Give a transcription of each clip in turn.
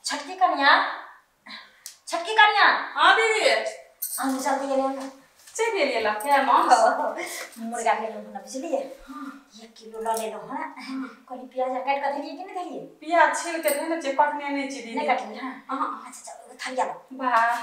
छटकी कनिया, छटकी कनिया। हां दीदी हम जल्दी गेले ना। चल गेलियै लके मांस मुर्गा लेलहुँ ना, बुझलियै? 1 किलो ल लेलहुँ हँ। कहली प्याज काटि कऽ देलियै कि नहि देलियै? प्याज छील के देने छियै, कटने नहि छी दीदी। नहि कटलियै? हाँ अच्छा अच्छा, थरिया लो। वाह,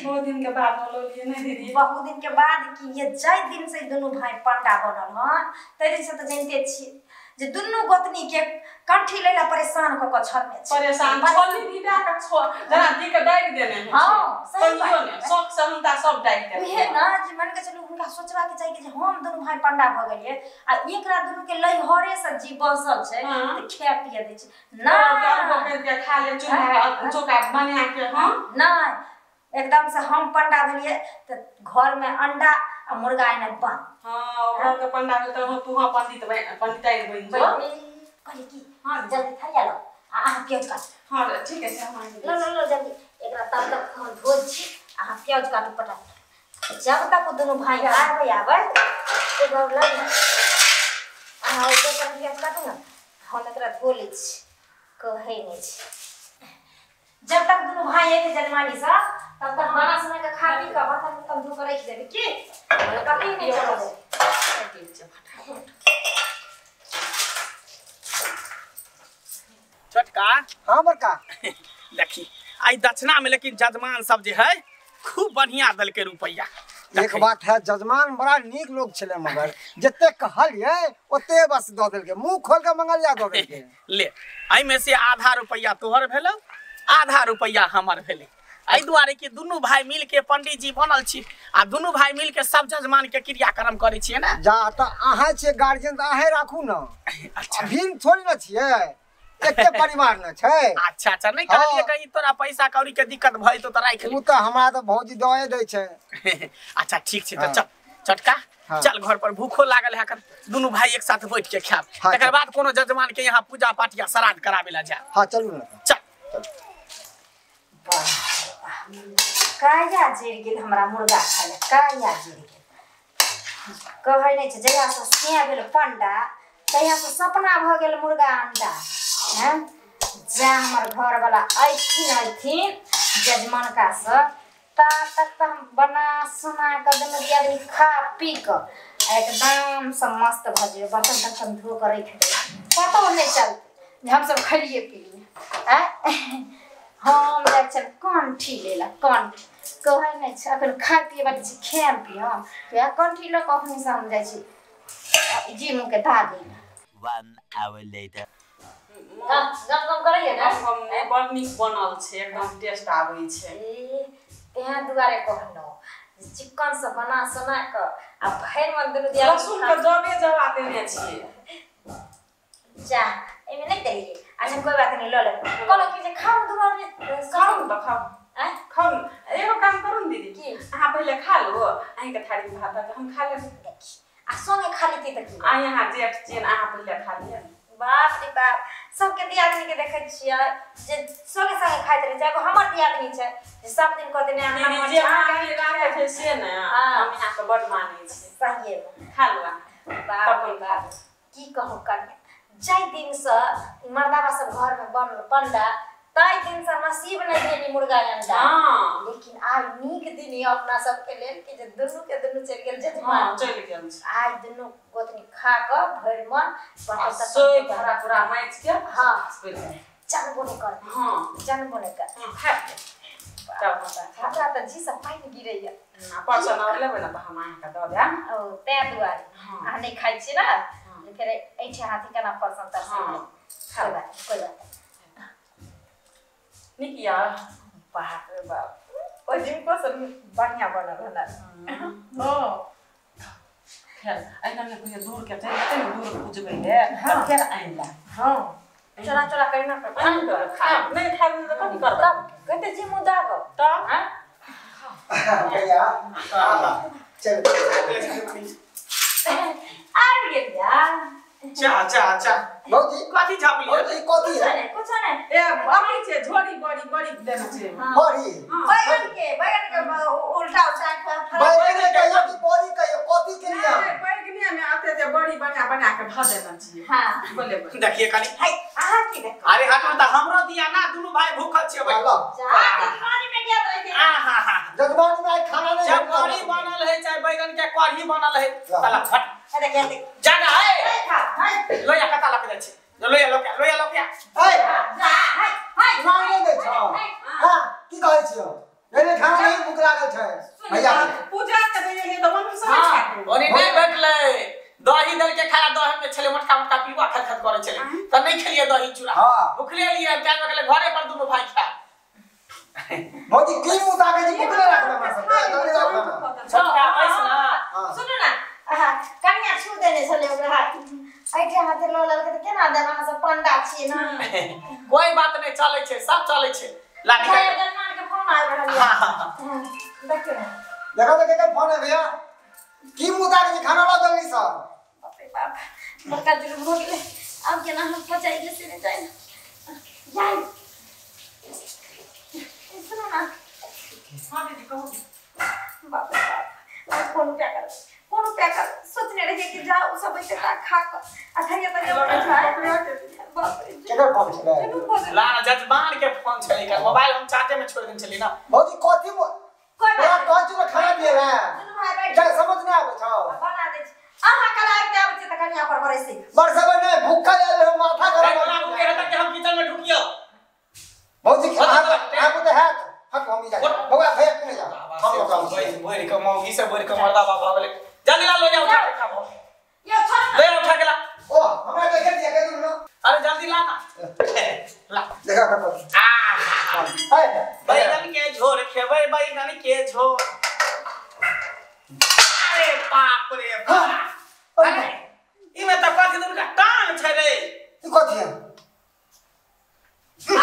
बहुत दिन के बाद लोलियै नहि दीदी? बहुत दिन के बाद कि ये जाहि दिन से दुनू भाई पंडा बनल हँ ताहि दिन से तऽ जानिते छियै जे दुनू गोतनी के कंठी लैला परेशान कऽ कऽ छोड़ने छै। परेशान छोली भी दए के छो जना दी के डालि देने है। हां सही बात ने, शौक से हुनका सब डालि देने उहे ना जे मान के चलू हुनका सोचबा के चाही कि जे हम दुनू भाई पंडा भऽ गेलियै आ एकरा दुनू के लैहरे से जी बसल छै तऽ खाय पिए दै छै ना, के के खा ले चूल्हा चोका बना के। हां ना, एकदम से हम पंडा भेलियै तऽ घर में अंडा आ मुर्गा एना बन। हां, घर के पंडा भेल तऽ तू हां पंडित पंडिताइन बनि जो। कहली की हां जल्दी थरिया लो आ अहाँ प्याज काटू। हां ठीक है, हम लो लो लो जल्दी एकरा तब तक हम धो छी, अहाँ प्याज काटू फटाफट। जब तक दुनू भाई आबै आबै एगो लग अहाँ ओकर प्याज काटू ना, हम एकरा धो लै छी, कहै नहि छी। जब तक दुनू भाई एते जजमानी सा तब तक बना सुना के खा पी के बर्तन उर्तन धो के रख देबै की कभी नहीं चलबै। फटाफट छोटका। हाँ बड़का। देखी आई दक्षिणा में लेकिन जजमान सब जे है खूब बढ़िया दलके रुपया। एक बात है, जजमान बड़ा नीक लोग छले, मगर जते कहलिए ओते बस दऽ देलके, मुंह खोल के मंगलिया दऽ देलके। ले एहि में से आधा रुपया तोहर भेलौ, आधा रुपया हमर भेलै। एहि दुआरे कि दुनू भाई मिल के पंडित जी बनल छी आ दुनू भाई मिल के सब जजमान के क्रियाक्रम करै छियै ना। जा तऽ अहाँ छियै गार्जियन तऽ अहें राखू ना। अच्छा भिन्न थोड़ी ना छियै, एके परिवार न छै। अच्छा अच्छा, नहीं कहलिए कहीं तोरा पैसा कौड़ी के दिक्कत भइल तो राख ली। उ तऽ हमरा तऽ भौजी दए दै छै। अच्छा ठीक छै तऽ चल चटका, चल घर पर भूखो लागल है, दुनू भाई एक साथ बैठ के खायब, तकर बाद कोनो जजमान के यहाँ पूजा पाठ या श्राद्ध कराबे ला जायब। हां चलू ना, चल। काया जरि गेल हमरा मुर्गा खाय ला, काया जरि गेल। कहै नहि छै जहिया से सिया भेल पंडा तहिया से सपना भऽ गेल मुर्गा अंडा। हैं जा हमर घर वाला अयथिन अयथिन जजमानका से ता तक तऽ हम बना सुना कऽ दुनू दियादनी खा पी कऽ एकदम से मस्त भऽ जेबै, बर्तन तर्तन धो कऽ राखि देबै, पतो नहि चलतै जे हमसब खेलियै पिलियै। आँय हम जाइ छियनि कंठी लै कंठी, कहै नहि छै अखन खाय पियै वाली छी, खायब पियब वएह कंठी लऽ कऽ अखनी से हम जाइ छी जी मुँह के दागै लए। 1 hour later. गम गम करैया ना? गम नहि, बड़ नीक बनल छै, एकदम टेस्ट आबै छै। तें दुआरे कहलहुँ चिकन से बना सोना कऽ आ भरि मन दुनू दियादनी लहसुन के जबे जबा देने छियै। जा एहिमे नहि देलियै। अच्छा कोई बात नहीं, लऽ लेब। कहलहुँ कि जे खाउ दुनू आदमी। खाउ तऽ खाउ, आँय खाउ। एगो काम करू ने दीदी, की अहाँ पहिले खा लू, अहींके थारीमे भात दऽ कऽ हम खा लेब। देखी आ संगे खा लेती तऽ की? आ यहाँ जेठ छियनि, अहाँ पहिले खा लिअ। बाप रे बाप, सबके दियादनी के देखै छियै जे संगे संगे खाइत रहै छै। एगो हमर दियादनी छै जे सब दिन कहतै नहि दीदी जे अहाँके राखै छै से ने हम अहाँके बड मानै छी। सहिए मे खा लू अहाँ। बाप रे बाप, की कहू कन्या, जाहि दिन से मर्दाबा सब घर में बनल पंडा ताहि दिन से नसीब नहीं भेल मुर्गा अंडा। लेकिन आइ नीक दिन ये अपना सबके लेल कि जे दुनू के दुनू चलि गेल जजमान। चलि गेल छै। आइ दुनू गोतनी खा कऽ भरि मन सोइ पूरा पूरा माचि के। हाँ जानबो नहि कर। हाँ जानबो नहि कर। खा हमरा तऽ जी से पानि गिरैया। परसन आओर लेबै ने तऽ हम अहाँके दऽ देब। ओ तें दुआरे अहाँ नहि खाइ छी ना, फेर एहिठे हाथी केना परसन तरसन। कोई बात नहीं, कोई बात नहीं। नीक या बाप रे बाप, ओहि दिनको से बढ़िया बनल हन। हां फेर एहिना ने कहियो दूर के चलि जेतै ने, दूर पूजबै ले तब फेर आनि ला। हां चोरा चोरा करिना खा नहीं खाय तऽ कथी करबै? तब कहते जी मुँह दागो तब। हां भैया चल आबि गेलिया। चा चा चा भौजी कथी झापली भौजी कथी है कुछ नहीं ए अभी छे झोरी बड़ी बड़ी देने छे बड़ी बैगन के उल्टा उल्टा बैगन के कहियो कि बड़ी कहियो कथी के लिए बैगनिया में आते थे बड़ी बना बना के ध देना चाहिए। हां बोले बोले देखिए कनी हाय अहाँ की देखो अरे हटो त हमरो दिया ना दुनु भाई भूखल छियै भाई लो जा पानी में गेल रही आ हां हां जजमान में आइ खाना नहीं जब बड़ी बनल है चाहे बैगन के कढ़ी बनल है साला फट अरे के देख जाना है खा हाय लोया कता लग जाइ छै लोया लोया लोया लोया ए जा हाय हाय खाना नहीं दै छौ हां की कहै छियौ नहीं खाना नहीं भूख लागल छै भैया पूजा के देने है त वन सब हां ओनी नहीं भेटलै दही दल के खाया दही में छले मोटका मोटका पिलुआ खत खत करे छले त नहीं खेलिए दही चूड़ा भूखले लिए टाइम लगले घरे पर दुनु भाई खा भौजी की मुदा के जी भूखले राखबै हमरा सब जल्दी लाओ खाना छोटका बैस ना सुनू ना कनिया छू देने छले ओकरा ऐठे हाथे ल ललके त केना देब अहाँ सब पंडा छियै ना कोई बात नहीं चलै छै सब चलै छै ला निकाल जजमान के फोन आबि रहल हां हां देखियौ देखो तो केकर फोन है भैया की मुदा के खाना ला जल्दी सर बाप रे बाप बड़का जुलुम हो गेलै अब केना हम पचाइए से नहीं जाए जाय सुनू ना हां दीदी कहू बाप रे बाप आज कोन क्या कर कोन क्या कर सोचने रहिए कि जाओ सब ऐसे खा क अथरिया तक बाप रे केकर फोन छलै ला जजमान के फोन छलै कर मोबाइल हम चाटे में छोड़ देन छली ना भौजी कथी कोई बात कथी में खाना दिए रे जा समझ नहीं आबै छौ बना दे छी अहाँ कल आबि के आबै छी त कनिया पर बरसै बरसबै नहीं भूखा आयल रहो माथा गरम बना के रहता कि हम किचन में ढुकियो भौजी खाना आबू त हैत हट हम जा बौआ भैया क्यों नहीं जा हम बताऊ बोल के मौगी से बोल के मर्दा बाबा भगले जल्दी ला लो जा उठा के खाबो यो छोड़ ले उठा के ला ओ हमरा देखे दिया के दुनु अरे जल्दी ला ना ला देखा कर आ ए बैगन के झोर खेबै बैगन के झोर अरे बाप रे बाप अरे इमे त कथि दुनु का टांग छै रे ई कथि है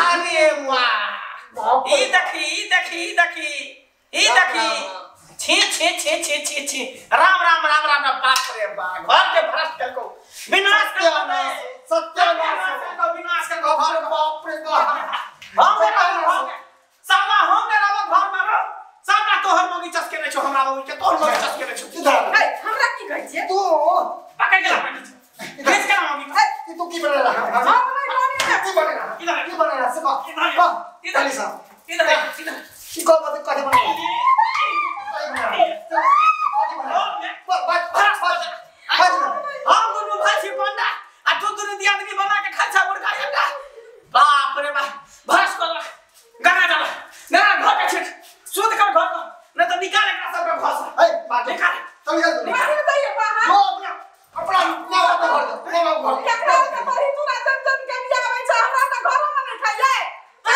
अरे वाह ई देखी ई देखी ई देखी ई देखी छी छी छी छी छी छी राम राम राम राम बाप रे बाप घर के भ्रष्ट करको विनाश कर सत्यानाश करको विनाश करको घर बाप रे बाप हम साला हम ने रहब घर में रह साला तोहर मौगी चसके नै छौ हमरा मौगी के तोहर मौगी चसके नै छौ ए हमरा की कहै छियै तू पकड़ के ला खींच के ला मौगी ए तू की बनेला हम नहीं बनेला की बनेला इधर की बनेला से कह इधर कह इधर इधर इधर की कह मत कथि बनेला हम दुनु भाई छी पंडा आ तू दुनु दियादनी बना के खाइ छा मुर्गा अंडा बाप रे बाप भरस कर गंगा जल ना घर के छिट शुद्ध कर घर को नहीं तो निकाल एकरा सब के घर से ए बात निकाल चल निकाल निकाल दे बाहर जो अपना अपना ना बात घर दे ना घर केकरा के बड़ी तू ना जन जन के बियाह आबै छै हमरा त घरो में नहीं खाइए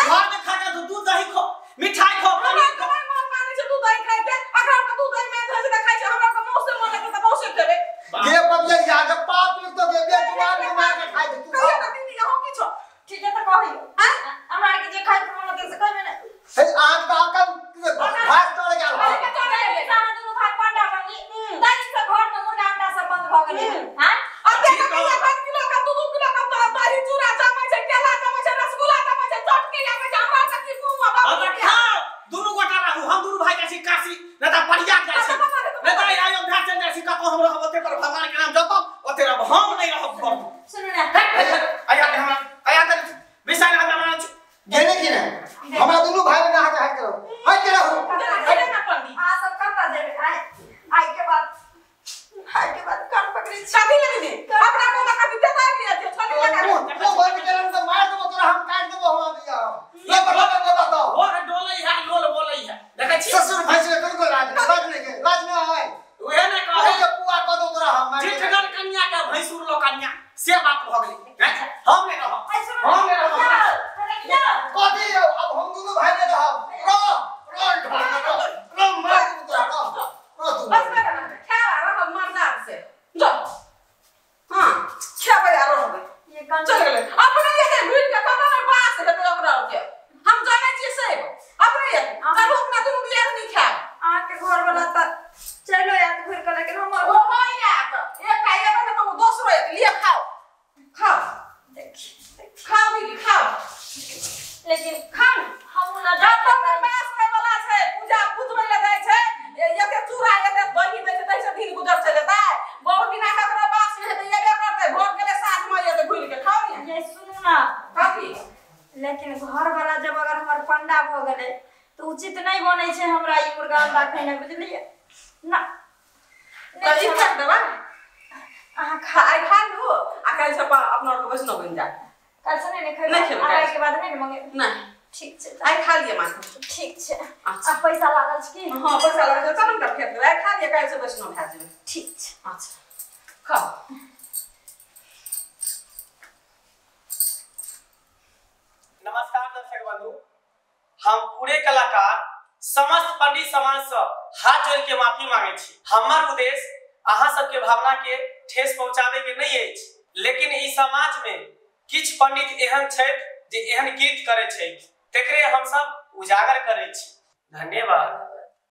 घर में खा के तू दूध दही खो मिठाई खो हमरा के नहीं मन मानै छै दूध दही खाइ के अगर के दूध दही में धै खाइ छै हमरा के मौसे मन लगे त मौसे खेबै गे पपिया याद पाप लिख तो गे बेजुबान घुमा के खाइ दे तू कहियो ना दीदी अहाँ की छो ठीक है त कहियो हां हमरा के जे खाइ के मन होतै से कहबै ना हे आंख का अकल घास तोड़ गेल अरे के चढ़ गेलै अहाँ दुनू भाई पंडा बनली ताहि से घर में मुर्गा अंडा सब बंद भ गेलै हां अब देख के 1 किलो का 2 किलो का दही चूड़ा जमै छै केला जमै छै रसगुल्ला जमै छै चटकी आबै छै हमरा त की मुंह में हम त खाओ दुनु गोटा रहू हम दुनु भाई जाइ छी काशी न त परियाग जाइ छी न त अयोध्या चल जाइ छी कतौ हम रहब ओते पर भगवान के नाम जपब ओते रहब हम नहीं रहब घर में सुनू ना आया हमरा आया त विशाल हमरा मानै छी गेने की ने हमरा दुनु भाई में नहा के हट करो हट के रहू अहाँ सब कतऽ जेबै आइ आइ के बाद कान पकड़ै छी कथी ले दीदी अपना मुंह में कथी देता है जे छोड़ी लगा तू बंद करन त मार देबो तोरा हम काट देबो हम दिया ले बला बला तो और डोलै है लोल बोलै है देखै छी ससुर भैंस के कनको लाज लाज नहीं के लाज नहीं आय उहे ने कहे के पुआ क दो तोरा हम जेठगर कन्या के भैंसुर लो कन्या से बात भ गेलै हम नहीं रहब हम नहीं रहब कथी अब हम दुनु भाई ने रहब रह रह रह मार देबो तोरा रह रह तू बस कर ना खा रह मर्दार से जो हां खेबै आ रहबै ये कान चल गेलै अपने ये घुरि के कतऽ ने बास हेतै ओकरा के हम जानै छियै से अपने ये चलू अपना दुनू बियाह नहीं खायब अहाँ के घर वाला त चलो आयत घुरि के लेकिन हमर ओ हो आयत एक खाइए त दोसरो एक लिए खाओ। लेकिन घर वाला जब अगर हमर पंडा भऽ गेलै तऽ उचित नहि बनै छै हमरा ई मुर्गा अंडा खेनाइ, बुझलियै ना? तऽ ई फेक देबै। अहाँ खा आइ खा लू आ काल्हि से अपना आरके वैष्णव बनि जायत। काल्हि से नहि ने खेबै? नहि खेबै। आइ के बाद नहि ने मंगेबै? नहि। ठीक छै। आइ खा लिअ माँ। ठीक छै। अच्छा। आ पैसा लागल छै की? हँ, पैसा लागल छै तब ने फेक देबै। आइ खा लिअ, काल्हि से वैष्णव भए जेबै। ठीक छै। अच्छा, खाउ। नमस्कार दर्शक बंधु, हम पूरे कलाकार समस्त पंडित समाज से हाथ जोड़ के माफी मांगे छी। हमर उद्देश्य अहाँ सबके भावना के ठेस पहुंचावे के नहीं अछि, लेकिन ई समाज में किछ पंडित एहन छथि जे एहन गीत करे छथि, तेकरे हम सब उजागर करे छी। धन्यवाद।